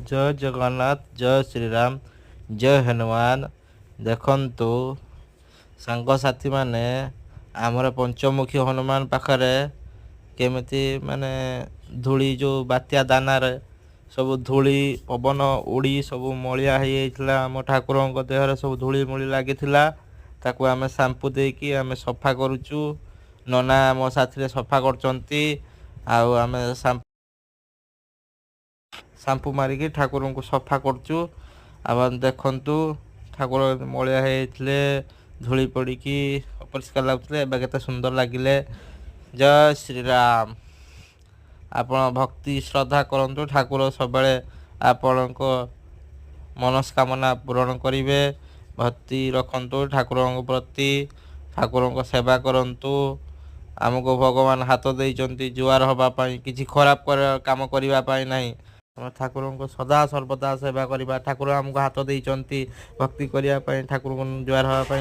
ଜୟ ଜଗନ୍ନାଥ, ଜୟ ଶ୍ରୀରାମ, ଜୟ ହନୁମାନ। ଦେଖନ୍ତୁ ସାଙ୍ଗସାଥିମାନେ, ଆମର ପଞ୍ଚମୁଖୀ ହନୁମାନ ପାଖରେ କେମିତି ମାନେ ଧୂଳି, ଯେଉଁ ବାତ୍ୟା ଦାନାରେ ସବୁ ଧୂଳି ପବନ ଉଡ଼ି ସବୁ ମଳିଆ ହେଇଯାଇଥିଲା। ଆମ ଠାକୁରଙ୍କ ଦେହରେ ସବୁ ଧୂଳି ମୂଳି ଲାଗିଥିଲା। ତାକୁ ଆମେ ସାମ୍ପୁ ଦେଇକି ଆମେ ସଫା କରୁଛୁ। ନନା ଆମ ସାଥିରେ ସଫା କରୁଛନ୍ତି ଆଉ ଆମେ ସାମ୍ପୁ ମାରିକି ଠାକୁରଙ୍କୁ ସଫା କରୁଛୁ। ଆଉ ଦେଖନ୍ତୁ, ଠାକୁର ମଳିଆ ହେଇଯାଇଥିଲେ, ଧୂଳି ପଡ଼ିକି ଅପରିଷ୍କାର ଲାଗୁଥିଲେ, ଏବେ କେତେ ସୁନ୍ଦର ଲାଗିଲେ। ଜୟ ଶ୍ରୀରାମ। ଆପଣ ଭକ୍ତି ଶ୍ରଦ୍ଧା କରନ୍ତୁ, ଠାକୁର ସବୁବେଳେ ଆପଣଙ୍କ ମନସ୍କାମନା ପୂରଣ କରିବେ। ଭକ୍ତି ରଖନ୍ତୁ ଠାକୁରଙ୍କ ପ୍ରତି, ଠାକୁରଙ୍କ ସେବା କରନ୍ତୁ। ଆମକୁ ଭଗବାନ ହାତ ଦେଇଛନ୍ତି ଜୁହାର ହେବା ପାଇଁ, କିଛି ଖରାପ କାମ କରିବା ପାଇଁ ନାହିଁ। ଆମେ ଠାକୁରଙ୍କୁ ସଦା ସର୍ବଦା ସେବା କରିବା। ଠାକୁର ଆମକୁ ହାତ ଦେଇଛନ୍ତି ଭକ୍ତି କରିବା ପାଇଁ, ଠାକୁରଙ୍କୁ ଜୁହାର ହେବା ପାଇଁ।